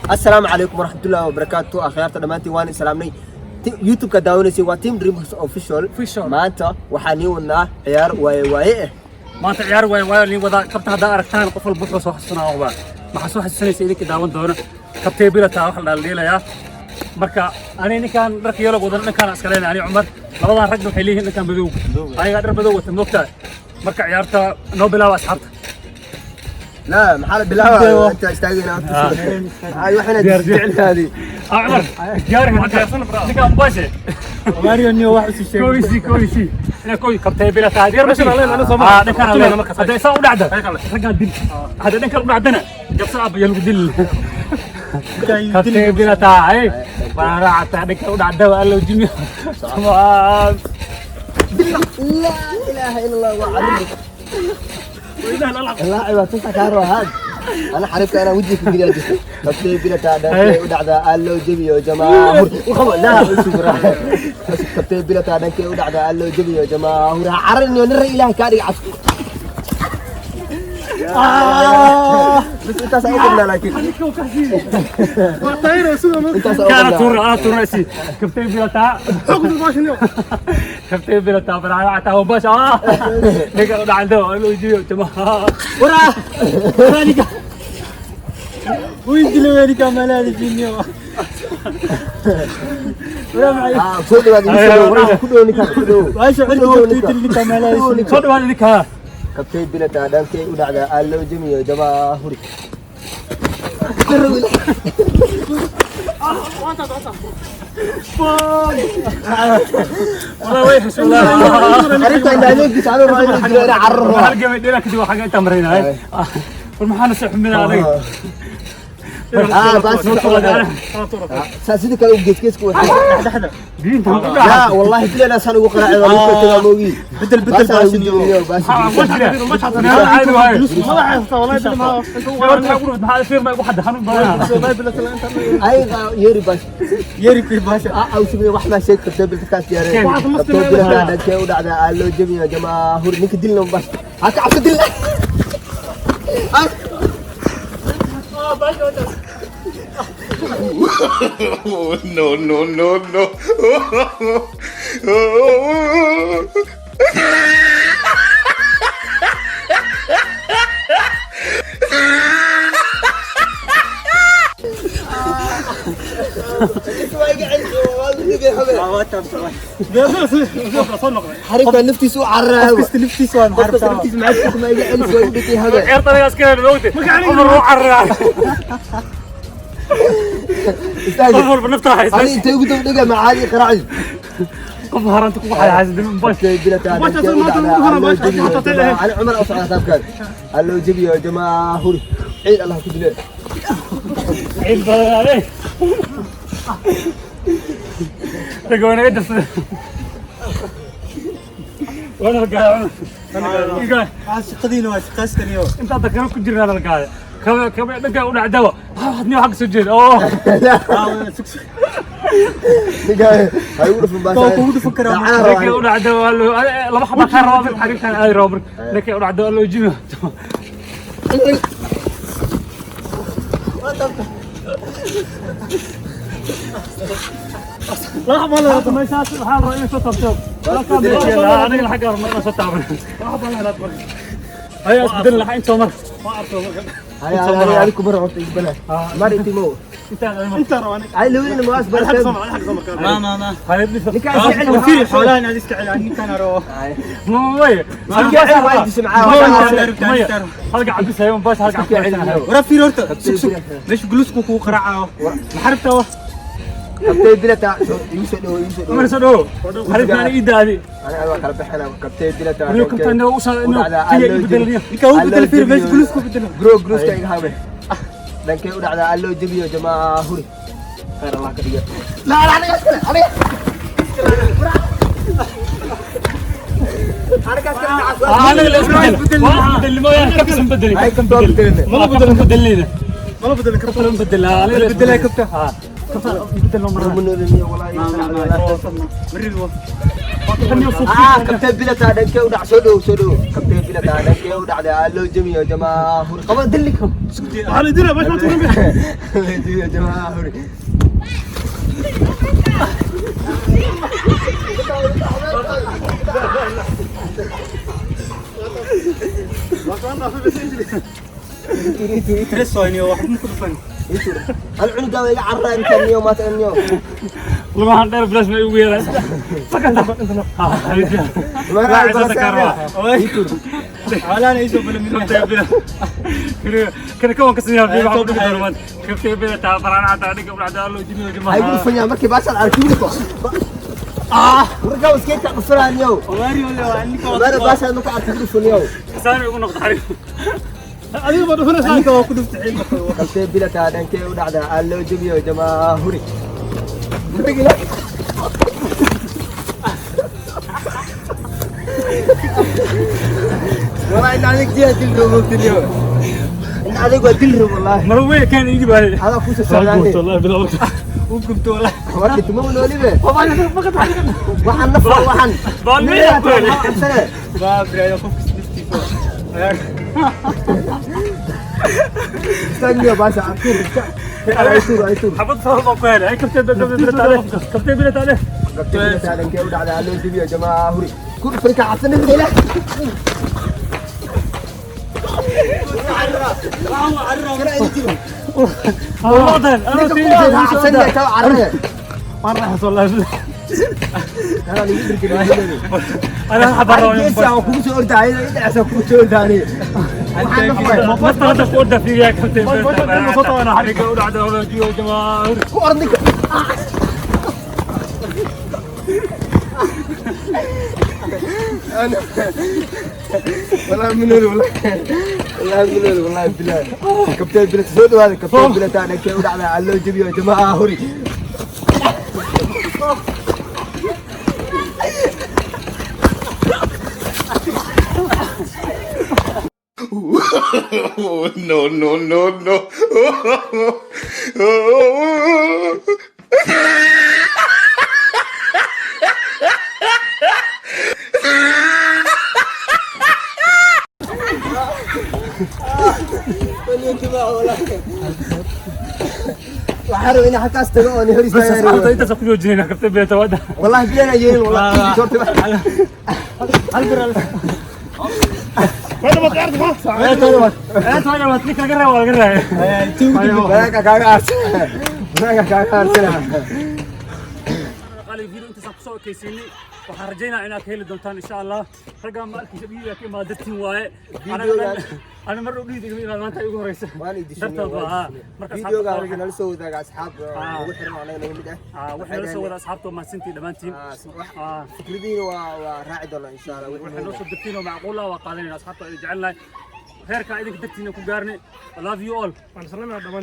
Assalaamu calaykum waraxmatullaahi wabarakaatu. Akhyaarta dhammaantiin waan islaamnay. YouTube-ka daawanaysay waa Team Dreams Official. Official. Maanta waxaa nii wadnaa ciyaar waaye waaye ah. Maanta ciyaar waaye waayo niin wadaa. Kabta haddaa aragtaan, qof walba wuxuu soo xasuusanaa oqbaa. Maxaa soo xasuusanaysa idinka daawan doona? Kabtee bilataa wax la dhaldhiilayaa. Marka ani ninkaan dharka yellow wadan dhankaan iska leenahay, ani Cumar. Labadan ragna waxay leeyihiin dhankaan madow. Ayagaa dhar madow wata, moogtaa. Marka ciyaarta noo bilaaba, asxaabta. La, maxaa la bilaabaa? Inta istaagayna ay waxayna jecelkaadii. Ah, Cumar, diyaar ninkaan baashe. Mario niyo wax isu sheeg. Koysi koysi ina koy kabtee bilataa diyaar ma ah, dhankaan leenahay. Hadday saa u dhacda, raggaan dil. Hadday dhankaan u dhacdana, jabsa ab yaa lagu dili. Kabtee bilataa ay baaraacata dhankaan u dhacda waa allow jimi. Tamaam. Laa ilaaha ila Allah, waa carruur. اللاعب تنفع كهرباء هذا انا حرفت انا وجهي في الجديد. kabtee bilataa dhankee u dhacdaa alloo jebiyo jamaahur وخبر لا kabtee bilataa dhankee u dhacdaa alloo jebiyo jamaahur cararniyo nin rag ilaahay kaa dhiga cas بس انت سأقول لكن انت كان سأقول tuur ana tuurnaysi. Kabtee bilataa, kabtee bilataa baraacata bash ah dhankaan u dhacda waa allow jebiyo jamaahur. ورا. Wiil weeri ka malaadi jinniyo. اه كل هذا كله ninka ku dhow. Baasha cirka joogtay ninka malaadi. Soo dhawaad idinka. Kabtee bilataa dhankee u dhacdaa alloo jebiyo jamaahur. والله way xasuulaa. Arrinta indha adeeggiisa anuu rabo inuu jiro inaa cararo. Hal gamay dhinac kadib waxaa intaan maraynaa. War maxaa nasi xumina adiga? Ah, baas saa sidii kale u geesgeeska waxay Diinta ku لا dhaca. والله بلا ناس انا قرا على موجي. بدل بدل بس baasha niyo. caadi waaye. Horta waxaa ku dhufta, maxaa fiir ma igu xadda xanuun badanaa. اي يري بس. Yeri ku baasha. او سمي wax ma sheeg kartaa bilkaas diyaareen. Kabtee dhankee u dhacdaa alloo jebiyo jamaahur. Ninka dilna bas ha ka cabso dilna. No, no, no, no. Xarifka naftiisu u carraa. Qofka naftiisa waa qofka maxarta. naftiisa maxaa ma iga celis waa u dhigay hada. Ciyaarta aniga iska leeyahay, moogtay. Cumar wuu cararaa. Istaag. Qof walba naftaa haysta. هذه انت ugu daba dhiga macaadi qaraaci. Qof haranta kugu xaya haysta bash. على عمر أصعد حسابك قال له جيبي يا جماعة هوري عيد الله كدلين. Ciid badan adeeg. Ragga waa naga darsaday. Waana la gaaday Cumar. Iga. Shaqadiina waa shaqaystaniyo. Inta dakana ku jirnaa la gaaday. Kabe kabe dhanka u dhacdaba. Waxaad niyo xagga soo jeeda. Oo. هاي يقول في Waa kugu dhufan karaa. Dhanka u dhacdaba waa loo laba xaba ka rabaa mid xariifkan aadi rabo marka. Dhanka u dhacdaba loo jimiyo. Laba meeshaas waxaa la rabaa inay soo taabto. Aniga xagga rabaa inaan soo taaban. Haya isbedel laxa inta mar. هاي هاي عليكم مرة عرفت يقبلها ما رأيتي مو. Inta هاي لو إنه مواس بركة. Ma ma ma. haya dhisa. Fiiri xoolahan aad iska celin ninkan aro. Way. Halka cabis hayo baas halka cabis. Wara fiiri horta. Sug sug. Meesha guluusku kugu qaraacayo. Maxarabta wax. كبتي بلا يوسف يوسف. Umar soo dhawo. Xariifkan ii daadi. أنا أنا kala bixina kabtay bila Anigu kabtaan u soo inuu tiya ii bedelniyo. Ninka uu bedel fiiri meesha guluusku bedelo. Gro groska iga habe dhankee u dhacdaa alloo jebiyo jamaahuri khayr allah ka dhiga. لا لا aniga iskale aniga Aniga la isbedel. Waa bedelnimo yaa kabsan bedeli. هاي كم bedelina. Ma bedelin bedelina. Mala bedelin kabta. Kabta lama bedelaa. Mala bedelaa kabta. Ha. Kabta bedel loo maraa. Marido. Ah, kabtee bilataa dhankee u dhac, soo dhow, soo dhow. Kabtee bilataa dhankee u dhacday, alloo jebiyo jamaahur. Qaba dilli kam. Waxaa la dilaa meesha ma tuuran. Jebiyo jamaahur. Tres oo inuu wax ku dhufan. Hal cunugaa iga carraa intaan niyo maanta niyo. Lugahan dheer bilaash ma igu yeelaan. Sakata. Ha. Raacisada karwa. Walaana isoo balamin. Kabtee bila. Kana kawan ka sinyaa biyo waxa ku dhigi doona maanta. Kabtee bila taa faraan cadda dhiga u dhacda loo jimiyo Ay jamaha. dhufanyaa markii baashaad aragtay wiilka. Ah, warkaa iskeedka dhufanaa niyo. Omari wala waa ninka. Mara baashaad marka aragtay dhufaniyo. Kasaan ugu noqdo xariif. Adiga ma dhufanaysaa? Ninka waa ku dhuftay. Kabtee bilataa dhankee u dhacdaa, alloo jebiyo jamaahuri. Mutagila. والله إن عليك جهة دل روب اليوم، إن عليك دل روب والله. Mar weyn kan iigi baayay. هذا كوسة سعداني. Wallahi bila. Uu gubto wala. warka tuma waliba waxaan naf waxaan. Baalmiya ku helay. Baa birayo qofka naftiisa. استنى باشا عطور عطور عطور. Xabad fara baan ku helay. Kabtee bila taa. Kabtee bila taa. Kabtee u dhacdaa, loo jebiyo jamaahuri. Ku afrika cabsana ila. Wadan. Ana cabsana ka carare. Waan raaxas wallahi. Ana liigu dirgeliyo. Ana xabar geesi aan kugu soo ordaayay, dhinacaas kugu soo ordaayay. Waxaan naf waay. Nafta hadda ku orda fiiriyaa kabtee bila taa. Xariga u dhacda loo jiyo jamaahur. Ku ordi. أنا والله من والله والله من والله بالله كابتن بلا سود هذا كابتن بلا تاعنا كي ودعنا على الجبي يا جماعة هوري. No, no, no, no. يا جماعة والله waxaan rabay inaan halkaas tago oo hor Bas asxaabta istaago. Intaas ku joojinayna kabtee bila taa wada. والله بينا yeelin والله shorti. Inta waa ninka laga reebo waa laga reebay. Banaanka kaaga aarsan, banaanka kaaga aarsana. Qaali video intaas ku soo ekaysiinay. Waxaan rajaynayaa inaad ka heli doontaan insha Allah. Ragga ma arkaysa biyo ka imaad dartiin waaye. Ana mar dhow dhiid igama imaad, maanta igu horeysa. Waan idin Dartood waa marka videoga waxaa nala soo wadaaga asxaab ugu xiran oo anaga naga mid ah. Waxay nala soo wada asxaabta, waa mahadsantiin dhammaantiin. Fikradiina waa raaci doonaa insha Allah. Waxay noo soo dirtiin oo macquul ah waa qaadanayna. Asxaabta idin jecelnahay, heerkaa idinka dartiina ku gaarnay. I love you all. Waan salaamayaa dhammaan.